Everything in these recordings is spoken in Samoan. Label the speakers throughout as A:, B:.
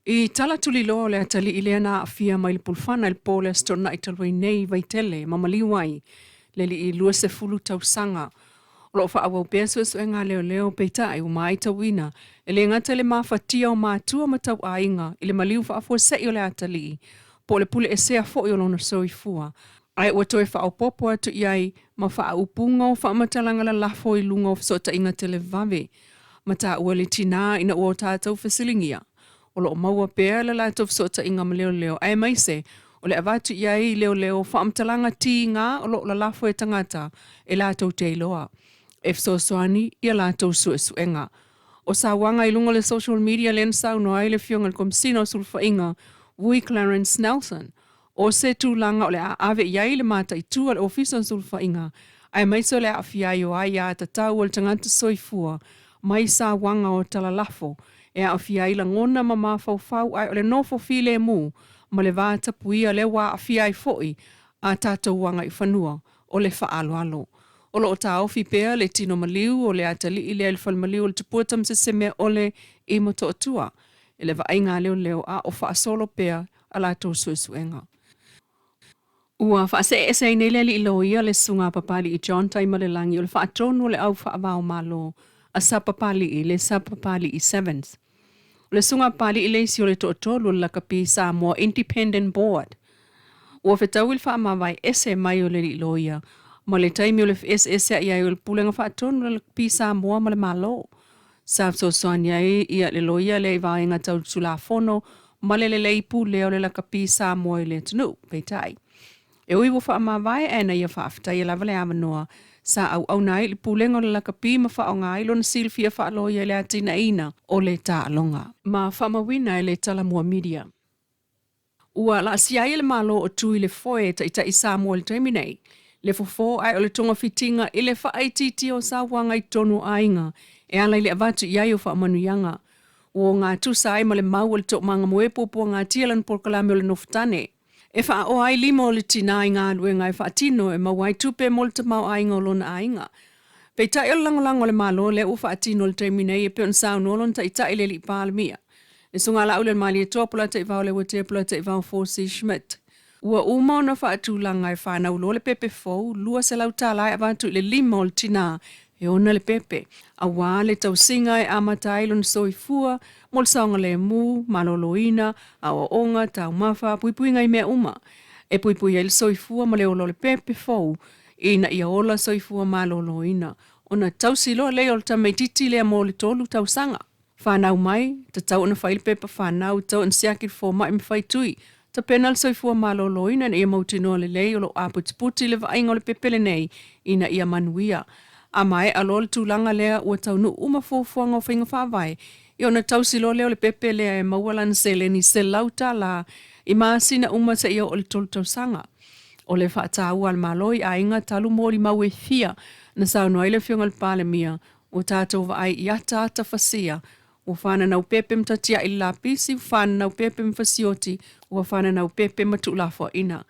A: I tala tuliloa o le atalii lea na aafia mai le pulufana i le po o le Aso Toonai talu ai nei i Vaitele ma maliu ai le alii 20 tausaga. O lo o faaauau pea suesuega a leoleo, peitai ua matauina e le gata i le mafatia o matua ma tauaiga i le maliu faafuasei o le atalii po o le pule esea foi o lona soifua, ae ua toe faaopoopo atu i ai ma faaupuga o faamatalaga lalafo i luga o fesootaiga televave ma taua le tinā ina ua o tatou fesiligia. O lo o maua pea le latou fesootaiga ma leoleo aemaise o le avatu i ai i leoleo faamatalaga tiga o lo o lalafo e tagata e latou te iloa e fesoasoani i a latou suesuega. O sauaga i luga o le social media lea na saunoa ai le Afioga i le Komesina o Sulufaiga Vui Clarence Nelson, o se tulaga o le a ave i ai le mataitu a le Ofisa o Sulufaiga aemaise o le aafia ai o aia tatau a le tagata soifua mai sauaga o talalafo e aafia ai lagona ma mafaufau ae o le nofo filemu ma le va tapuia lea ua aafia ai foi a tatou agaifanua o le faaaloalo. O lo o taofi pea le tino maliu o le atalii lea i le falemaliu o le Tupua Tamasese-meaole i Motootua i le vaaiga a leoleo a o faasolo pea a latou suesuega. Ua faasee ese ai nei le alii loia le susuga a Papali'i John Taimalelagi o le faatonu o le au faavao malo a Sapapali'i le Sapapali'i Sevens. O le susuga a Papali'i le isi o le toatolu o le lakapi Samoa Independent Board. Ua fetaui le faamavae ese mai o le alii loia ma le taimi o le feeseesea'i ai o le pulega faatonu o le lakapi Samoa ma le Malo. Sa fesoasoani ai ia le loia lea i vaega tau Tulafono ma le lelei pulea o le lakapi Samoa i le atunuu. Peitai, e ui ua faamavae ae na ia faafetaia lava le avanoa sa auauna ai i le pulega o le lakapi ma faaaoga ai lona silafia faaloia i le atinaeina o le taaloga. Ma faamauina e le Talamua Media. Ua laasia ai e le Malo o Tui le foe e taitai Samoa i le taimi nei, le fofo ae o le togafitiga i le faaitiitia o sauaga i totonu o aiga e ala i le avatu i ai o faamanuiaga ua ogatusa ai ma le mau o le toomaga moe puapuagatia lana polokalame o le nofotane e faaoa ai lima o le tinā i galuega e faatino e maua ai tupe mo le tamaoaiga o lona aiga. Peitai o le lagolago a le Malo lea ua faatino i le taimi nei e pei ona saunoa lona taitai le alii Palemia, le Susuga Laaulialemalietoa Polataivao Leuatea Polataivao Fosi Schmidt. Ua uma ona faatulaga e fanau loa le pepe fou $200 e avatu i le lima o le tinā e ona le pepe, aua le tausiga e amata ai lona soifua mo le saogalemu, maloloina, aoaoga, taumafa, puipuiga i mea uma e puipui ai le soifua ma le ola o le pepe fou ina ia ola soifua maloloina ona tausi loa lea o le tamaitiiti lea mo le 3 tausaga. Fanau mai, tatau ona fai le pepa fanau, tatau ona siaki le fomai ma fai tui, tapena le soifua maloloina ina ia mautinoa lelei o lo o aputiputi le vaaiga o le pepe lenei ina ia manuia. A maea loa le tulaga lea ua taunuu uma fuafuaga o faiga faavae, ia ona tausi loa lea o le pepe lea e maua lana seleni $100 i masina uma seia oo i le 3 tausaga. O le faataua a le Malo i aiga talu molimau e fia na saunoa ai le Afioga i le Palemia, ua tatou vaai i ataata fasia, ua fananau pepe ma tatiai le lapisi, ua fananau pepe ma fasioti, ua fananau pepe ma tuulafoaina.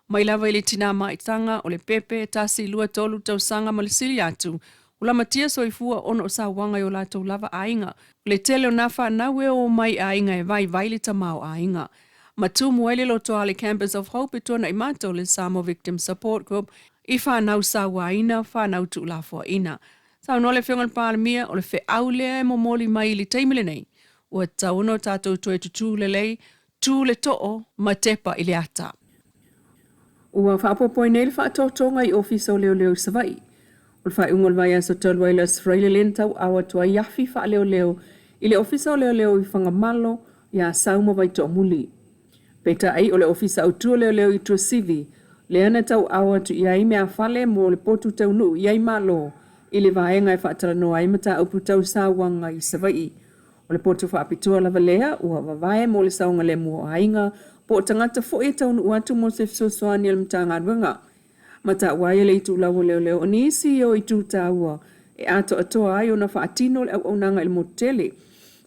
A: Mai lava i le tinā maitaga o le pepe, 1, 2, 3 tausaga ma le sili atu, ua lamatia soifua ona o sauaga i o latou lava aiga. O le tele o nā whanau e o mai aiga e vaivai le tamaoaiga. Ma tumu ai le lotoa le Campus of Hope e tuanai mata o le Samoa Victim Support Group i whanau sauaina, whanau tuulafoaina. Saunoa le Afioga i le Palemia o le feau lea e momoli mai i le taimi lenei, ua tatau ona o tatou toe tutū lelei, tū le too ma tepa i le ata. Ua faaopoopo ai nei le faatotoga i Ofisa o Leoleo i Savaii. O le faaiuga o le vaiaso talu ai le Aso Faraile lea na tauau atu ai afi faaleoleo i le Ofisa o Leoleo i Fagamalo iā Sau ma Vaitoomuli. Peitai o le Ofisa Autu o Leoleo i Tuasivi lea na tauau atu i ai meafale mo le potu taunuu i ai Malo i le vaega e faatalanoa ai mataupu tau sauaga i Savaii. O le potu faapitoa lava lea ua vavae mo le saogalemu o aiga po o tagata foi e taunuu atu mo se fesoasoani a le Matagaluega. Ma taua ai e le itulau o leoleo o nisi o itu taua e atoatoa ai ona faatino le auaunaga i le motu tele.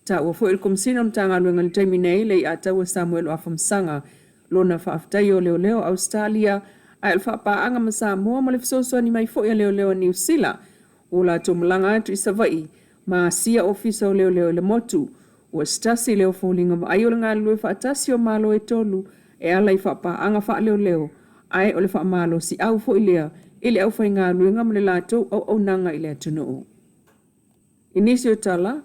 A: Taua foi e le Komesina o Matagaluega i le taimi nei le iataua Samuel Afamasaga lona faafetai o leoleo o Ausetalia ae o le faapaaga ma Samoa ma le fesoasoani mai foi a leoleo a Niu Sila ua latou malaga atu i Savaii ma asia Ofisa o Leoleo i le motu. Ua se tasi lea o foliga vaaia o le galulue faatasi o Malo e tolu e ala i faapaaga faaleoleo, ae o le faamalosiau foi lea i le aufaigaluega ma le latou auaunaga i le atunuu. I nisi o tala,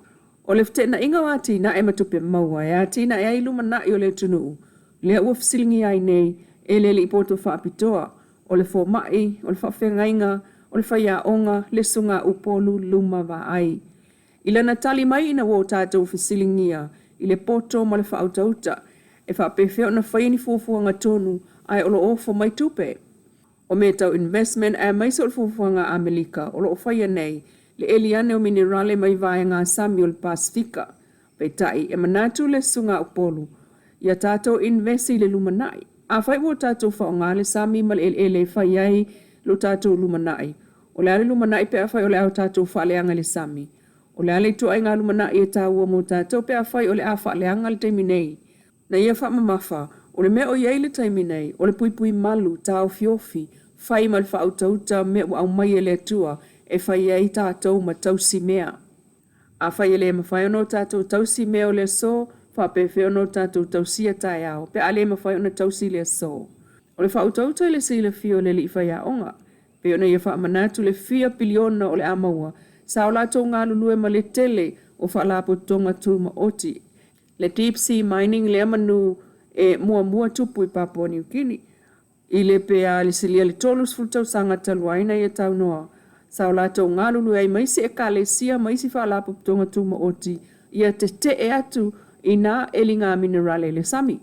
A: o le feteenaiga o atinae ma tupe maua e atinae ai lumanai o le atunuu, lea ua fesiligia ai nei e le alii poto faapitoa, o le fomai, o le faafeagaiga, o le faiaoga, le susuga a Upolu Luma Vaai. I lana tali mai ina ua o tatou fesiligia i le poto ma le faautauta e faapefea ona faia ni fuafuaga tonu ae o lo o ofo mai tupe. O mea tau investment aemaise o le fuafuaga a Amerika o lo o faia nei le eli ane o minerale mai vaega sami o le Pasefika. Peitai, e manatu le susuga a Upolu, ia tatou invest i le lumanai. Afai ua o tatou faaaoga le sami ma le eleele e fai ai lo tatou lumanai, o le a le lumanai pe afai o le a o tatou faaleaga i le sami? O le a le ituaiga lumanai e taua mo tatou pe afai o le a faaleaga le taimi nei? Na ia faamamafa, o le mea o i ai le taimi nei, o le puipui malu, taofiofi, fai ma le faautauta mea ua aumai e le Atua e fai ai tatou ma tausi mea. Afai e le mafai ona o tatou tausi mea o le aso, faapefea ona o tatou tausia taeao pe a le mafai ona tausi le aso? O le faautauta i le silafia o le alii faiaoga, pei ona ia faamanatu le fia piliona o le a maua, sa o latou galulue ma le tele o faalapotopotoga tumaoti, le deep sea mining lea manu e muamua tupu i Papua Niu Kini. I le pe a le silia le 30 tausaga talu ai na ia taunoa, sa o latou galulue ai ma isi ekalesia ma isi faalapotopotoga tumaoti ia tetee atu i nā eliga minerale i le sami.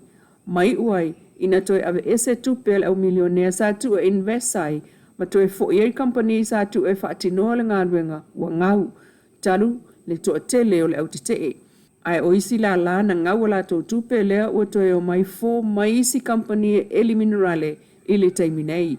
A: Ma iu ai ina toe aveese tupe a le au milionea sa tuu e invest ai ma toe foi ai kamupani sa tuu e faatinoa le galuega ua gau talu le toatele o le au tetee. Ae o isi lālā na gau a latou tupe lea ua toe omai fō mai isi kamupani e eli minerale i le taimi nei.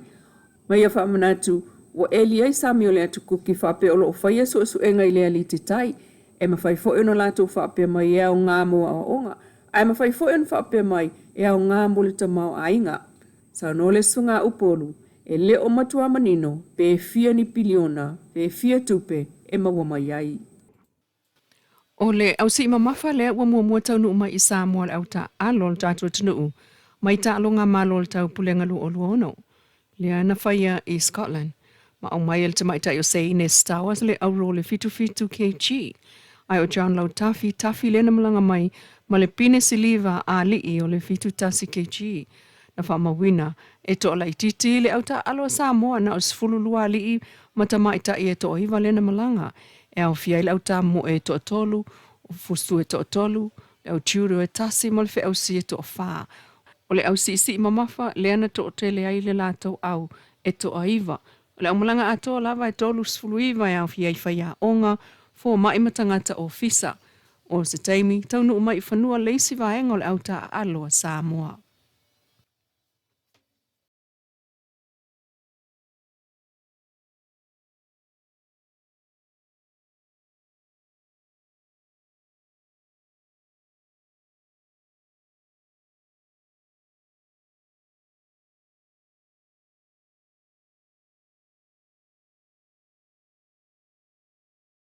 A: Ma ia faamanatu, ua eli ai sami o le Atu Kuki faapea o lo o faia suesuega i le aliti tai. E mafai foi ona latou faapea mai e aoga mo aoaoga, ae mafai foi ona faapea mai e aoga mo le tamaoaiga. Saunoa le susuga a Upolu, e le o matua manino pe fia ni piliona, pe fia tupe e maua mai ai. O le ausii mamafa lea ua muamua taunuu mai i Samoa le au taaalo o le tatou atunuu mai taaloga malo o le Taupulega 2026, lea na faia i Scotland, ma aumai e le tamaitai o Seine Stowers le auro o le 77 kg. Ae o John Lautafi Tafi lea na malaga mai ma le pine siliva a alii o le 71 kg. Na faamauina e toalaitiiti le au taaalo a Samoa na o le 12 alii ma tamaitai e toaiva lea na malaga, e aofia ai le au tamoe e toatolu, o fusu e toatolu, le au judo e tasi ma le feausi e toafa. O le au siisii mamafa lea na toatele ai le latou au e toaiva. O le aumalaga atoa lava e 39 e aofia ai faiaoga, fomai ma tagata ofisa. O se taimi, taunuu mai i fanua le isi vaega o le au taaalo a Samoa.